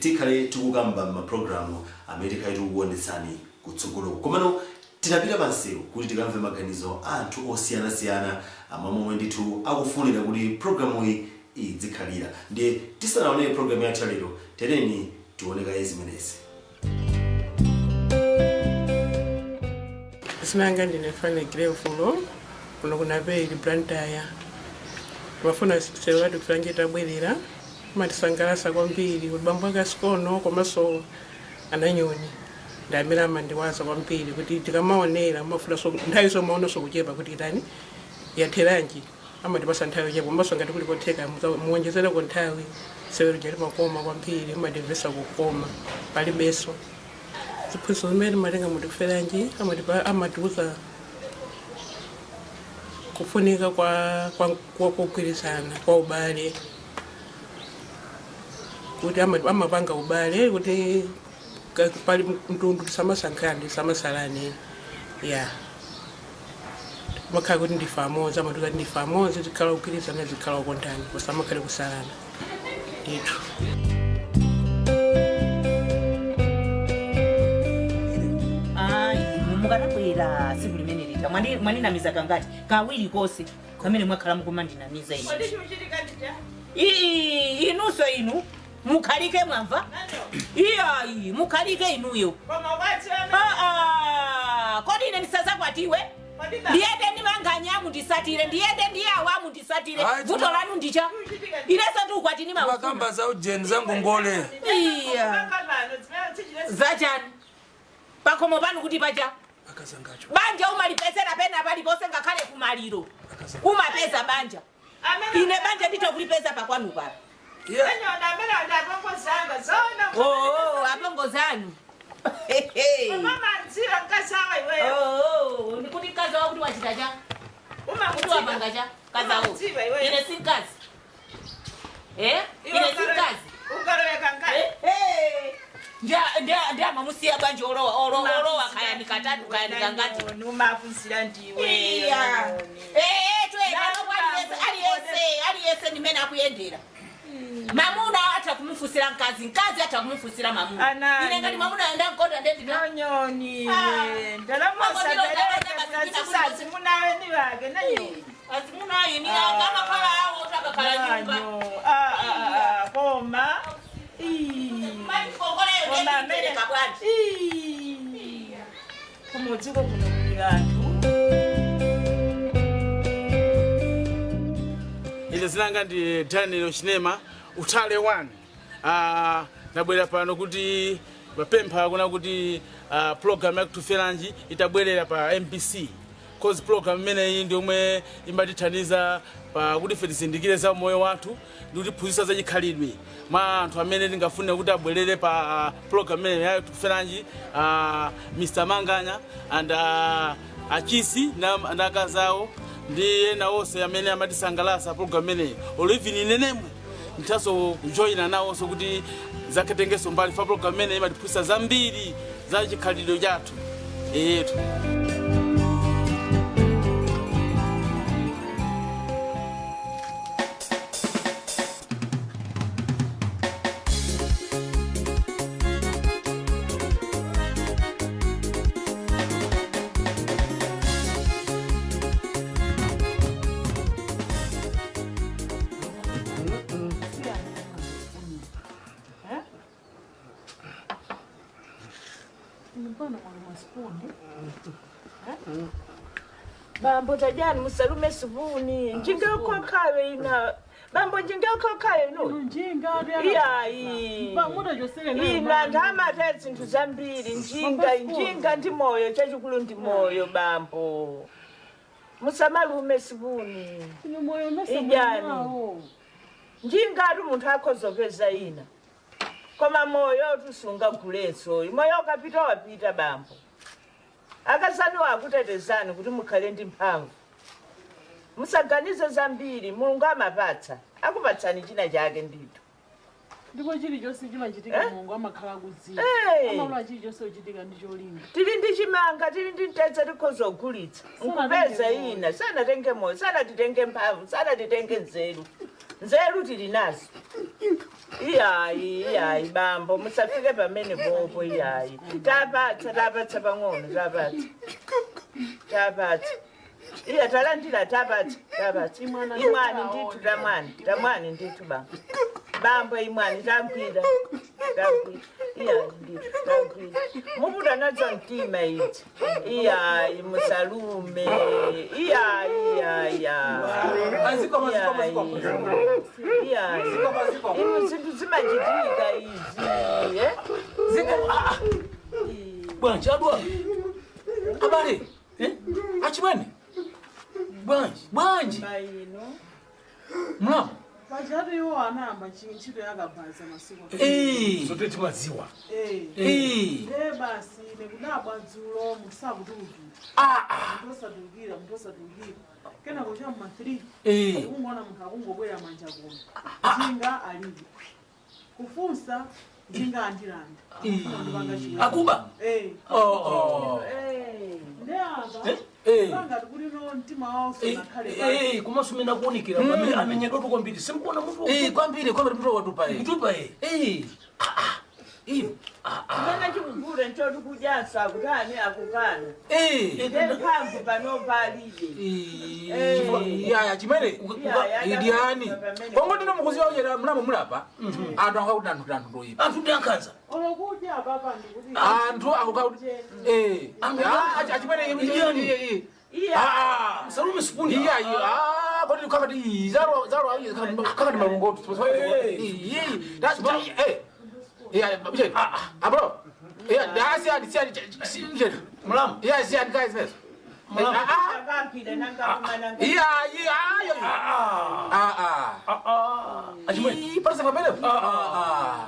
Tikhale tikukamba m'mapulogalamu amene tikhale tikukuonetsani kutsogoloko. Komano tinapita pansewu kuti tikamve maganizo a anthu osiyanasiyana amamomwe ndithu akufunira kuti programuyi idzikhalira. Ndiye tisanaonere programu yathu lero, tereni tione kaye zimenezi. Dzina langa ndine Fane Grevulo, kuno ku Naperi, Blantyre. Timafuna sewero la Tikuferanji itabwerera. Imatisangalatsa kwambiri kuti bambo ake asikono komanso ananyoni ndi amene amandiwaza kwambiri kuti tikamaonera mafunanso nthawi zomaonanso kuchepa kuti itani yatheranji. Amatipasa nthawi yochepa, komanso ngati kuli kotheka muwonjezereko nthawi. Sewero lija limakoma kwambiri, limatimvetsa kukoma palibenso. Ziphunzitso zimene timatenga mu Tikuferanji, amatiuza kufunika kwa kugwirizana kwa ubale, kuti amapanga ubale kuti pali mtundu tisamasankhane, tisamasalane ya makhala kuti ndife amodzi. Amatiuza kuti ndife amodzi, tikhala kugwirizana, zikhala kukondana, kusamakhale kusalana ndithu. Ayi, mukanabwera tsiku limene lija. Mwandinamiza kangati? Kawiri konse kamene mwakhala mukumandinamiza ine. Ii, inunso inu mukhalike, mwamva? Iyayi, mukhalike inuyo. Ah, ah, kodi ine ndisazakwatiwe? Ndiyende ndi manganya mundisatire, ndiyende ndi awa mundisatire. Ayi, Vuto lanu ndicha ineso ndi ukwati ni makamba za ujeni za ngongole. Iya, zachani pakhomo panu kuti pacha Akazangacho. Banja umalipezera pena paliponse, ngakhale kumaliro umapeza banja. Ine banja nditha kulipeza pakwanu pano. Oh, apongozi anu. Oh, ndikuti mkazi wawo kuti wachita cha kuti wapanga cha kazawo. Ine si mkazi, eh, ine si mkazi. Eh, ndi amamusiya banja olowa olowa kaya ni katatu kaya ni kangati. Umafunzira ndiwe. Iya. Eh, twena aliyense aliyense aliyense ndimene akuyendera. Mamuna atha kumufusira mkazi, mkazi atha kumufusira mamuna. Anani. Ine ngati mamuna ayenda mkonda ndendina. Nonyoni. Ah. Ndalama usapereke munawe ni wake nanyoni. Azimuna ini akamakhala awo takakhala nyumba. Nanyo. Ah, ah, ah, koma. Ii. Mati kongoleyo Koma amene. ndenditereka bwanji. Ii. Kumudziko kuno kuli anthu. Ine zinanga ndi Daniel Chinema Utale 1. Nabwera pano kuti mapempha kuna kuti program ya Tikuferanji itabwerera pa MBC, cause program imeneyi ndi yomwe imatithandiza pa kuti ife tizindikire za moyo wathu ndi kutiphunzitsa za chikhalidwe. Mwa anthu amene tingafune kuti abwerere pa program imeneyi ya Tikuferanji, Mr Manganya and Achisi na akazawo ndi ena onse amene amatisangalatsa program imeneyi. Olo even inenemwe ndithaso kujoyina nawonso kuti zakatengenso mbali fa program imeneyi imatiphunzitsa zambiri za chikhalidwe chathu eyetu. Bambo, tajani, musalume sipuni. Njinga yokhokhayo ina bambo, njinga yokhokhayo ino. Iyayi, ino anthu amata zinthu zambiri. Njinga, njinga ndi moyo, chachikulu ndi moyo. Bambo, musamalume sipuni, idyani njinga. Ati munthu akhozopeza ina, koma moyo tusungaguletso. Moyo ukapita wapita. Bambo, akazanu akutetezani kuti mukhale ndi mphamvu. Musaganize zambiri, Mulungu amapatsa, akupatsani china chake ndithu. Ndipo chilichonse chimachitika Mulungu amakhala kudziwa. Eh. Amalola chilichonse kuchitika ndi cholinga. Tili ndi chimanga, tili ndi mtedza, tikhoza kugulitsa nkupeza ina. Sanatenge moyo, sanatitenge mphamvu, sanatitenge nzeru. Nzeru tili nazo. Iyayi, iyayi bambo, musafike pamene popo. Iyayi, tapatsa, tapatsa pang'ono, tapatsa, tapatsa. Iya, talandira, tapatsa, tapatsa. Imwani ndithu, tamwani, tamwani ndithu bambo. Bambo, imwani, tagwira, tagwira. Iyayi ndithu, tagwira. Muputa nadzo mtima idzi. Iyayi, musalume. Iyayi, iyaya. Iyayi, inu, zinthu zimachitika izi, eh? Bwanji adwa abale, eh? Achimwene, bwanji, bwanji? Maino. Mulamu. Pachatu iwo anayamba ntchito yakabhaza masiku. Eh. Zote timadziwa. Eh. Eh. Nde basi nekudabwa dzulo munthu sakutulukira. Ah, ah. Munthu osatulukira, munthu osatulukira. Kenako cha mma 3 kungoona munthu akungobwera manja kuno. Njinga alibe. Kufunsa, njinga andilanda. Akufuna ndipanga chiwembu. Akuba? Eh. Oh, oh. Nde apa Eh. pangati kuti no mtima wawo sunakhale. Eh, komanso mene akuonekera amenyedwa kwambiri, simkuona mutu? Eh, kwambiri, kwambiri, mutu watupa, eh. Kutupa, eh. Eh. Eh. Chimene chikugula nchoti kudyanso akutani, akukana. Eh. Nde mphamvu panopa alibe. Yaya chimene idyani kongoti nomukuziwa uchera mulamu mulapa anthu angakuti anthu anthu ndoyipa. Anthu ndi ankhanza. Olokudya apapa ndikuti Anthu akukakuti eh achimene. Idyani. Iya. Msalume sipuni. Iya, ah, kodi kakati zaro zaro kakati malungo iyi da eh iya mche abro iya da si ani si ani si mche. Mulamu. Iya, si ani guys mes ah ah. Akagwira nangakumananga. Iya, iya, iya, ah ah. Ah, achimwene. Ii, parece pamene ah ah.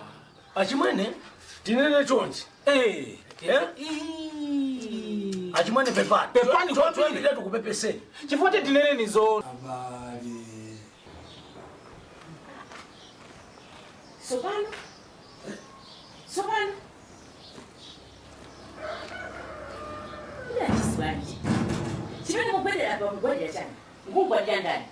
Achimwene, tinene chonchi. Eh. Eh? Achimwene, pepani. Pepani kwambiri. Toyambirira tikupepeseni. Chifukwa tinene nizo. Abale. Sopano, sopano ndachisiwanji chimene mugwedera pa mugwedera chani mukugwadira ndani?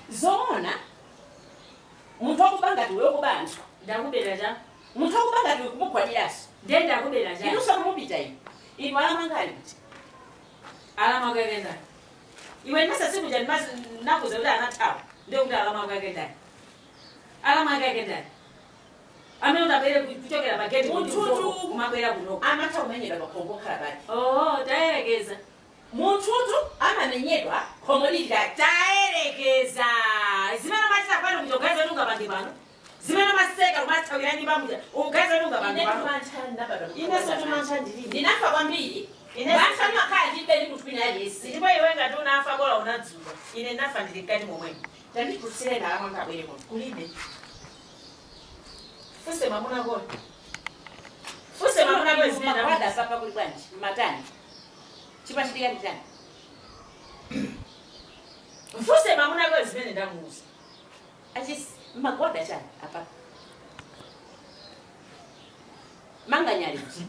Zoona munthu wakuba ngati wewe kuba anthu. Ndakubera cha? Munthu wakuba ngati wewe kumugwadiranso. Ndiye ndakubera cha? Inunso kumupita inu, inu alamanga ali kuti? Alama kwake ndani? Iwe ndimasa sikuja nakuza kuti anathawa, ndiye kuti alama kwake ndani? Alama kwake ndani amene utabwere kuchokera pageti? Munthutu kumabwera kunoko. Amatha kumenyedwa pakhongo khala pali. Oh, tayerekeza. Munthutu amamenyedwa khomo lili. Tayerekeza zimene umachita pano kuja, ugaza kuti ungapange pano zimene umaseka kumathawira nyumba muja, ugaza kuti ungapange pano. Inenso tumantha ndilibe. Ndinafa kwambiri. Ine Mantha ndimakhala ndilibe ndi munthu wina aliyense. Ndipo iwe ngati unafa kola unadzuka, ine nafa ndili mkati momwemo. Tandipusire ndalama ngabwere kuno. Kulibe. Fuse mwamuna kona, fuse mwamuna kona zimene Makwada papa kuli bwanji matani, chimachitika ndi chani? Mfuse mwamuna kona zimene ndamuuza. Achisi magwada chani apa manganyali kuti?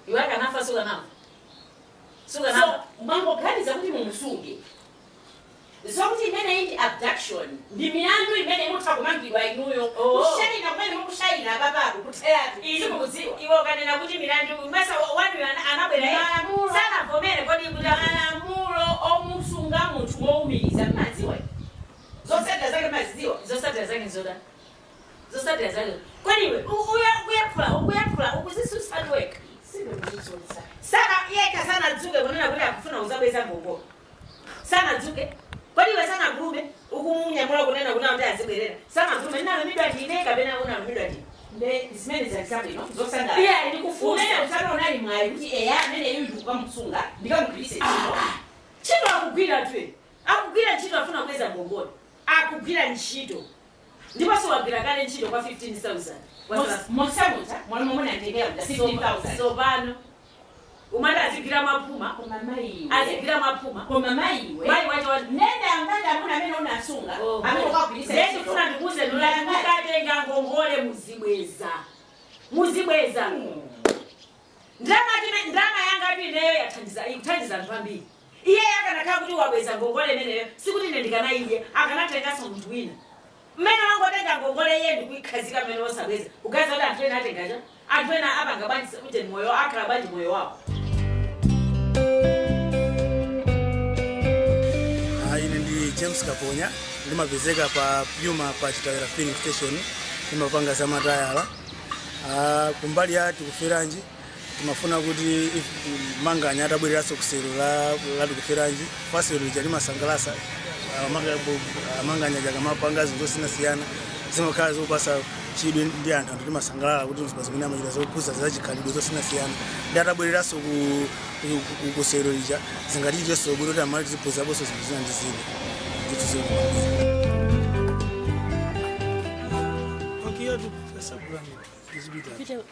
Iwe akanafa sukanafa, So sukanafa. mwangoganiza kuti mumusunge, zokuti imene ndi abduction, ndi milandu imene imutha kumangidwa inuyo. Oh. Kushayina kumene mukushayina papapo kutheratu simukudziwa. Iwe ukanena kuti milandu masa wanu anabwera Malamulo. Sanavomere kodi kuti Malamulo omusunga munthu mowumiriza mmadziwa, zotsatira zake mazidziwa. Zotsatira zake nzoda, zotsatira zake kwani iwe ukuyaphula ukuyaphula ukuzisusa weka. Sana yeka sanadzuke kunena kuti akufuna kuzabweza ngongole, sanadzuke. Kodi iwe sanagulume ukumunyamula kunena kuna kuti azibwerera? Sanagulume ndinalumidwa ndine kapena unalumidwa ndine? Nde zimene zali zabwino zosangalatsa. Iya, ndikufunsa. Umene usana unali mwayi kuti eya amene iyu ndikukamusunga ndikamugwiritse ntchito. Ntchito akugwira twe, akugwira ntchito, afuna kubweza ngongole, akugwira ntchito ndiponso wagwira kale ntchito kwa 15,000. Mosamuta mwana momwe nandengera muda 15,000. Sopano Umati azigwira mwaphuma. Koma mayiwe. Azigwira mwaphuma. Koma mayiwe. Mayi wacho wa Nene angati amuna amene unasunga. Amene ukagwiritsa ntchito. Ndikufuna ndikuuze nulati mukatenga ngongole muzibweza. Muzibweza. Ndalama yanga tu ineyo yathandiza ikuthandiza anthu ambiri. Iye akanakhala kuti wabweza ngongole imeneyo sikuti ine ndikanaiye akanatenganso munthu wina. Mmene wangotenga ngongole iye ndikuikhazika mmene wosabweza. Ugaza kuti anthu ena atengacha. Anthu ena apanga bwanji uje moyo akhala bwanji moyo wawo. Ine ndi James Kaponya, ndimapezeka pa Puma pa Chitawera filling station, ndimapanga za matayala. Kumbali ya Tikuferanji timafuna kuti Manganya atabwereranso kusero la Tikuferanji, fasero lija limasangalasa Manganya jakamapanga zinthu zosiyanasiyana zimakhala zopasa chidwi ndi anthu timasangalala kuti zimene amachita zokhuza zachikhalidwe zosiyanasiyana ndi atabwereranso kusero lija zingatichitenso bwino kuti amali tiziphunziraponso zinthu zina ndi zina ndithu zino.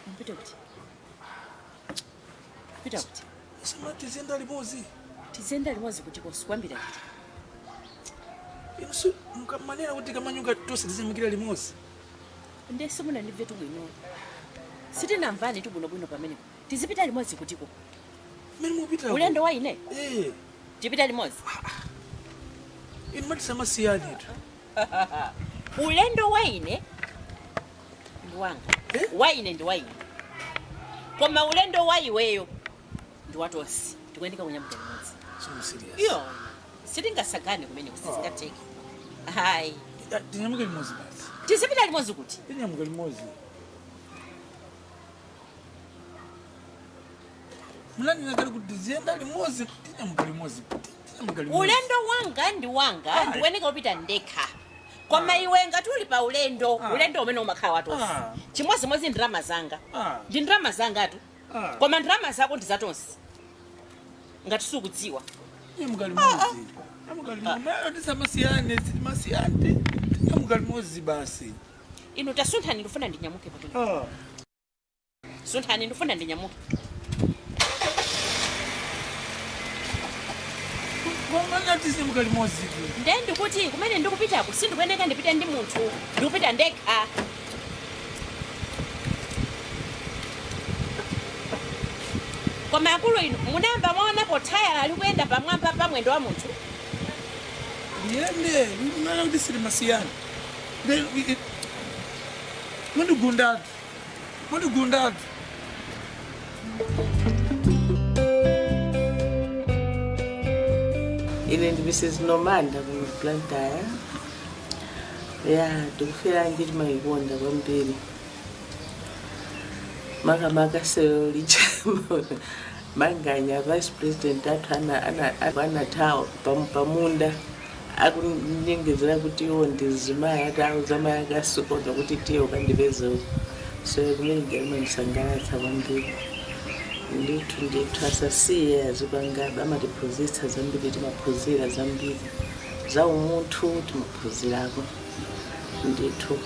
Mpite kuti. Pita kuti. Sema tizenda limodzi. Tizenda limodzi kuti koswambira kuti. Insu manena kuti kamanyuka tonse tizimikira limodzi. Ndese munandibve tubwino. Sitinamvani tubwinobwino pamenepo. Tizipita limodzi kutiko. Mmene mupita. Ulendo wa ine? Eh. Tipita limodzi. Inu mati samasiyani tu. Ulendo wa ine ndi wanga. Wa ine ndi wa ine. Koma ulendo wa iweyo ndi watonse. Tikuyeneka kunyamuka limodzi. So serious. Iyo. Sitingasagane kumene kusizingateke. Hayi. Tinyamuke limodzi basi. Tizipita limodzi kuti. Tinyamuke limodzi. Munanena kale kuti tiziyenda limodzi, tinyamuka limodzi. Tinyamuka limodzi. Ulendo wanga ndi wanga ndikuyeneka kupita ndekha. Koma iwe ngati uli pa ulendo, ulendo umene umakhala watonse. Chimodzimodzi ndalama zanga. Ndi ndalama zangatu. Koma ndalama zako ndi zatonse. Ngati sukudziwa. Tinyamuka limodzi. Tinyamuka limodzi. Mayo tisamasiyane, timasiyane. Tinyamuka limodzi basi. Inu tasunthani ndifuna ndinyamuke pano. Sunthani ndifuna ndinyamuke. Koma tizinyamuka limodzi tu. Nde ndikuti kumene ndikupitako sindikuyeneka ndipite ndi munthu, ndikupita ndekha. Koma akulu inu munayamba mwaonapo thayala likuyenda pamwamba pa mwendo wa munthu. Liyende, munana kuti silimasiyana. Mundigundatu. Mundigundatu. Ine ndi Mrs Nomanda kuno Blantyre. Ya, Tikuferanji timayikonda kwambiri. Makamaka sero lija Manganya vice president athu anathawa pamunda akunyengezera kuti iwo ndi zimayi ati auza mayi akasikoza kuti tiye ukandipeze so kumene ndimamusangalatsa kwambiri. Ndithu ndithu asasiye azipangabe amatiphunzitsa zambiri timaphunzira zambiri za umunthu timaphunzirako ndithu.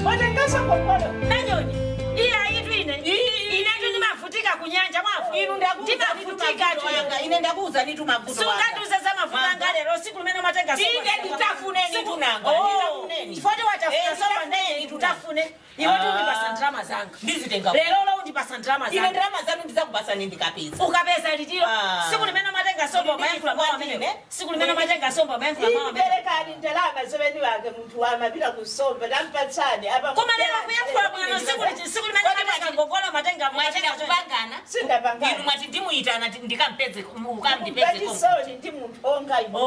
Watengesha ngongole. Nanyoni. Iye ayitu ine. Ine tu ndimavutika kunyanja mwafu. Inu ndakuuza Ndimavutika tu. Ine ndakuuza nitu mavuto wanga. Sungandiuze za mavuto anga lero siku limene umatenga sopa. Inde nditafuneni tunanga. Nditafuneni. Chifukwa watafuna sopa nditafuneni nditafune. Iwe tu undipasa ndalama zanga. Ndizitenga. Lero lo undipasa ndalama zanga. Ine ndalama zanu ndizakupasani ndikapeza. Ukapeza litiro. Siku limene umatenga sopa umayankhula mawu amene. Siku limene umatenga sopa umayankhula mawu amene. Imperekani ndalama zomene wake munthu wamapita kusomba tampatsani apa. Koma lero kuyankhula bwino siku limene umatenga ngongole umatenga Mwachita kupangana. Sindapangana. Inu mwati ndimuyitana ndikampeze ukamndipeze. Patisoni ndi munthu onga inu.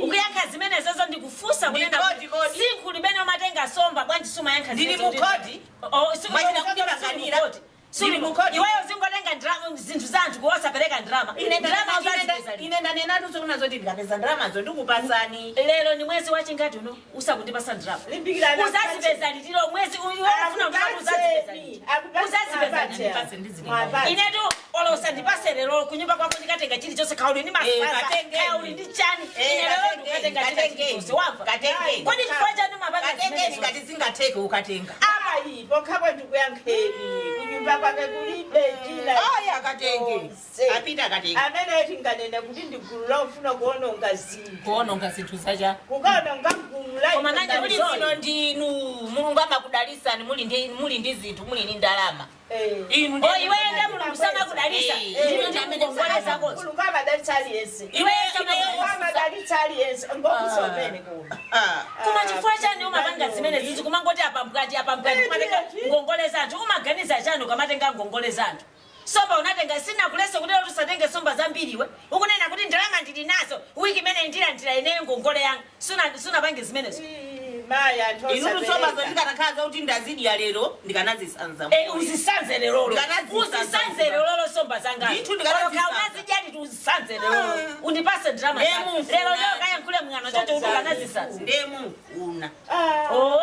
Ukuyankha zimene zozo ndikufunsa kunena siku limene umatenga somba bwanji sumayankha Ndili zimene mukhoti. Oh, siku Mwachita kundipanganira. Suli mukhoti. Iweyo zingotenga zinthu za anthu kuwosapereka ndalama. Ndalama uzazipeza liti? Ine ndanenatu zokunazo kuti ndikapeza ndalamazo ndikupasani. Lero ni mwezi wachingati uno usakundipasa ndalama. Limbikirana Uzazipeza litiro mwezi uyu ufuna kuti uzazipeza liti. Uzazipeza liti. Inetu olo usandipase lero kunyumba kwako ndikatenga chilichonse kauli ndi mafaza katengeni. kauli ndi chani ine lero ndikatenga chilichonse wamva. Katengeni. Kodi chifukwa chanu mapanga Katengeni zimenezo? ngati zingatheke ukatenga. Ayi, pokhapo ndikuyankheni. Kunyumba kwake kulibe china. Ayi, akatenge. Apita akatenge. Amene tinganene kuti ndi gulu lofuna kuononga zinthu. Kuononga zinthu zacha. Kukaononga gulu la Koma nanga muli zino ndinu Mulungu amakudalisani muli ndi zinthu, muli ndi ndalama. Inu Oh, iwe ndiye Mulungu samakudalisa. Ndinu ndi ngongole zakozo. Mulungu amadalitsa aliyense. Iwe Mulungu amadalitsa aliyense. Ngokusomene kuno. Koma chifukwa chani umapanga zimene zizi kumangoti apambwati apambwati kumatenga ngongole zanthu? Umaganiza chani ukamatenga ngongole zanthu? Somba unatenga, sinakulese kuti lero usatenge somba zambiri iwe. Ukunena kuti ndalama ndili nazo, wiki imene ndilandira ineyo ngongole yanga. Sunapange zimenezo. Maya, anthu Inu sombazo ndikanakhala kuti ndazidya lero ndikanazisanza. Uzisanze lerolo. Ndikanazisanza. Uzisanze lerolo somba zangazo. Ndithu ndikanazisanza. Oloka unazidyadi uzisanze lerolo. Undipase ndalama zanga. Ndemufuna. Lero leo kayankhule mwano chocho kuti ukanazisanza. Ndemufuna. Oh.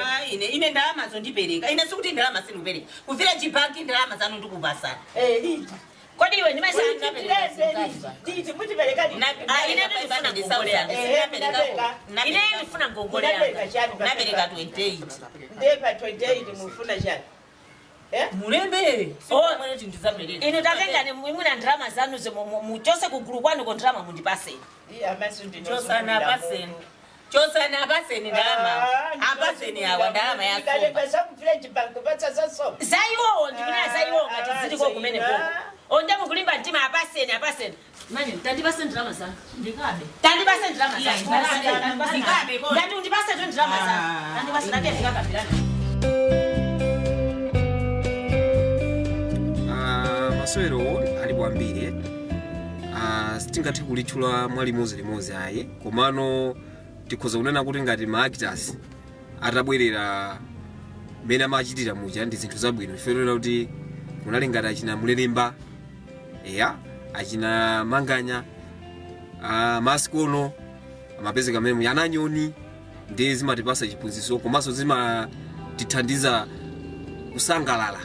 Ah, ine ndalama zondipereka. Ine sikuti ndalama sindikupereka. Ku village bank ndalama zanu ndikupasana. Liti. Kodi iwe ndimaisa Liti mutipereka liti. Ah, ine ndifuna ngongole yanga. Ine ndifuna ngongole yanga. Napereka 28. Ndiye pa 28 mufuna chani? Mulembe. Oh. Mwene kuti ndizapereka. Inu tatengani mwina ndalama zanu muchose kugulu kwanu ko ndalama mundipaseni. Iya, masu ndino. Chosana apaseni. Chosana apaseni ndalama. Apaseni awa ndalama ya somba. Ndikatenga za ku village bank kupatsa za somba. Za iwowo ndikunena za iwowo ngati ziliko kumene koko. Onde mukulimba mtima apaseni apaseni. Mani tandipase ndalama zanga. Ndikabe. Tandipase ndalama zanga. Ndikabe kodi. Ndati undipase tu ndalama zanga. Tandipase ndati ndikakambirana. Masewero alipo ambiri. Sitingathe kulitchula mwa limodzi ayi, komano tikhoza kunena kuti ngati ma actors atabwerera mmene amachitira muja ndi zinthu zabwino. Ife kuti kunali ngati achina Mulelemba, eya, achina Manganya, Masikono amapezeka mmene muja, ananyoni, ndi zimatipasa chiphunzitso komanso zimatithandiza kusangalala.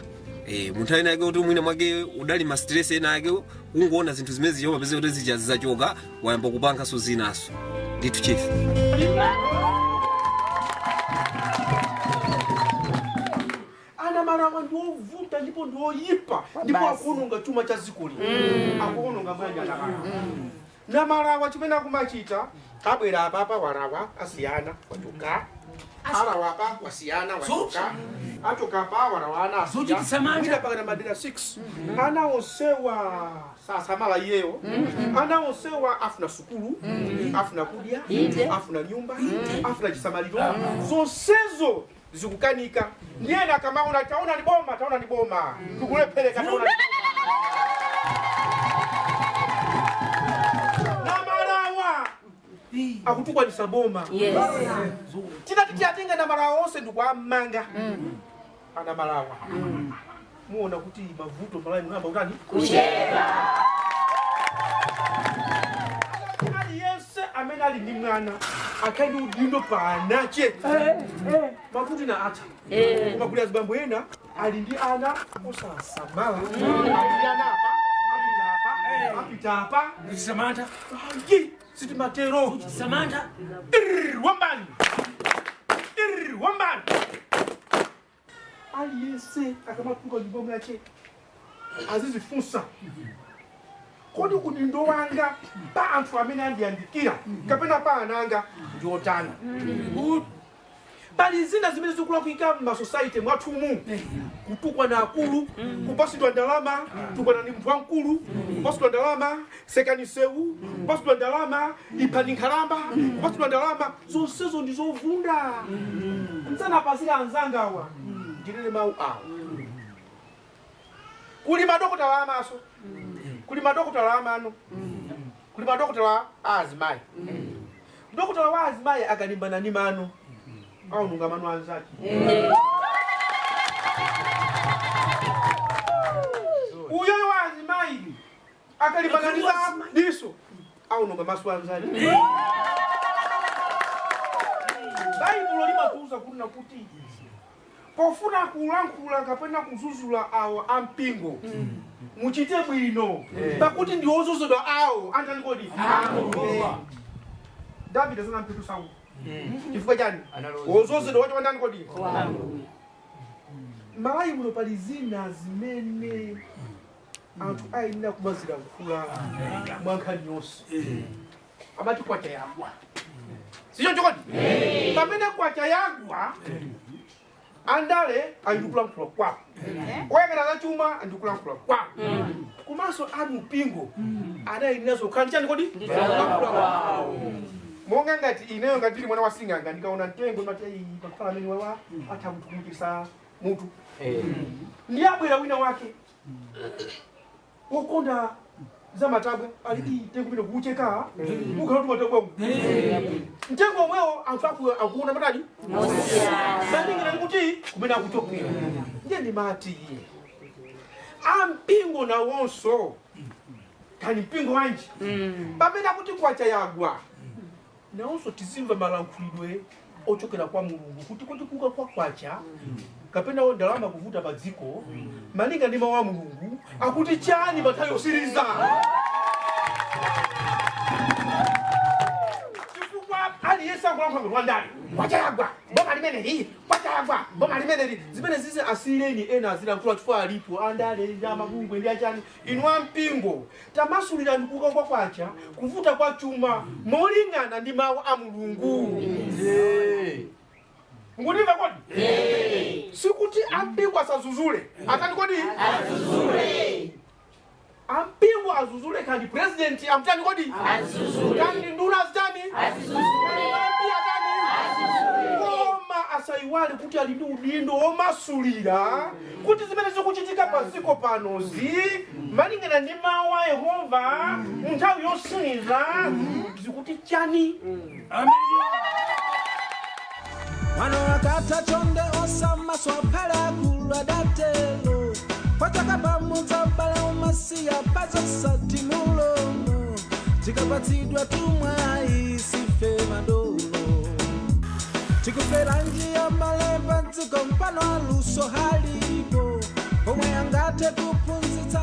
Munthu ena ake kuti mwina mwake udali ma stress ena ake, ungoona zinthu zimene zija umapeza kuti zija zizachoka, wayamba kupankanso zinaso. Ndithu chief. Ana Malawa ndi ovuta ndipo ndi oyipa ndipo akuononga chuma cha dziko lino. Akuononga bwanji anamalawa? Namalawa chimene akumachita, abwera apapa warawa asiyana wachoka, arawa apa wasiyana wachoka, achoka apa warawa ana asiya pakana madera 6 ana onsewa sasamala iyeyo. Ana onsewa afuna sukulu, afuna kudya, afuna nyumba, afuna chisamaliro, zonsezo zikukanika. Ndiyena akamaona taona ni boma, taona ni boma, tikulephereka, taona ni Namalawa akutukwanisa boma. Yes. Tinati tiyatenga Namalawa onse ndikuamanga ana Malawa, muona kuti mavuto Malawi munamba utani Kuchepa. Aliyense amene ali ndi mwana akhale ndi udindo panache, mavuto ina atha. Koma kuli azibambo ena ali ndi ana osasamala, ali ndi ana apa apita apa apita apa. Samantha. Ayi, sitimatero. Samantha. Irr, wambani. Irr, wambani. Aliyense akamatuluka nyumba mwache azizifunsa, kodi udindo wanga pa anthu amene andiyandikira kapena pa ananga ndi otani? Pali zina zimene zikulakwika m'masociety mwathumu: kutukwana akulu, kupasidwa ndalama, tukwana ni munthu wamkulu, kupasidwa ndalama, sekani sewu, kupasidwa ndalama, iphani nkhalamba, kupasidwa ndalama, zonsezo ndi zovunda. Msanapasira anzangawa, ndinene mawu awa: kuli madokotala amaso, kuli madokotala amano, kuli madokotala a azimayi. Dokotala wa azimayi akalimbana ni mano aununga mano anzake. Uyoyo wa azimayi akalimbana ni diso aununga maso anzake. Baibulo limatiuza kuti nakuti pofuna kulankhula kapena kuzuzula awo ampingo muchite bwino, pakuti ndi ozozedwa awo andani kodi? Davide sanampitu Saulo. Chifukwa chani? Wozozedwa wacho wandani kodi? Malawi muno pali zina zimene anthu ayenera kumazilankhula mwankhani yonse. Amati kwacha yagwa, sicho chokodi? Pamene kwacha yagwa, andale andikulankhula kwawo, oyang'ana za chuma andikulankhula kwawo, komanso amupingo adayeneraso kukhala chani kodi? Kulankhula kwawo. Monga ngati ineyo, ngati ndili mwana wa sing'anga, ndikaona mtengo ndimati, "Ei, pakhala amene wawa atha kutukumukisa mutu." Ndiye abwera wina wake wokonda za matabwa ali, "Ii, mtengo umene kuucheka ukhala kuti matabwa." Mtengo omwewo anthu akuona matali malingana ndi kuti kumene akuchokera. Ndiye ndimati ampingo nawonso, kani mpingo wanji, pamene akuti kwacha yagwa, nawonso tizimva malankhulidwe ochokera kwa Mulungu kuti kuka kwa kwacha kapena ndalama kuvuta pa dziko, malinga ndi mawu a Mulungu akuti chani pa nthawi yosiriza? Chifukwa aliyense akulankhula ngati wandale, kwacha yagwa, boma limeneli, kwacha yagwa, boma limeneli. Zimene zize asiyireni ena azilankhula, chifukwa alipo andale ndi amabungwe ndi achani. Inu ampingo, tamasulirani kuka kwa kwacha, kuvuta kwa chuma, molingana ndi mawu a Mulungu. Mukutimva kodi? Sikuti ampingo asazuzule. Atani kodi? Ampingo azuzule, kandi president amtani kodi? Kandi nduna azitani? Kandi MP atani? Koma asayiwale kuti ali ndi udindo womasulira kuti zimene zikuchitika pa dziko panozi, malingana ndi mawu a Yehova, mu nthawi yosiriza zikuti chani? Mwana wakata chonde osamaswa phala kuladatelo pachaka pamudza bala umasiya pazosati mulomo tikapatsidwa tumwayi sife madolo tikufera njia malemba dziko mpano aluso halipo pomwe angathe kuphunzitsa.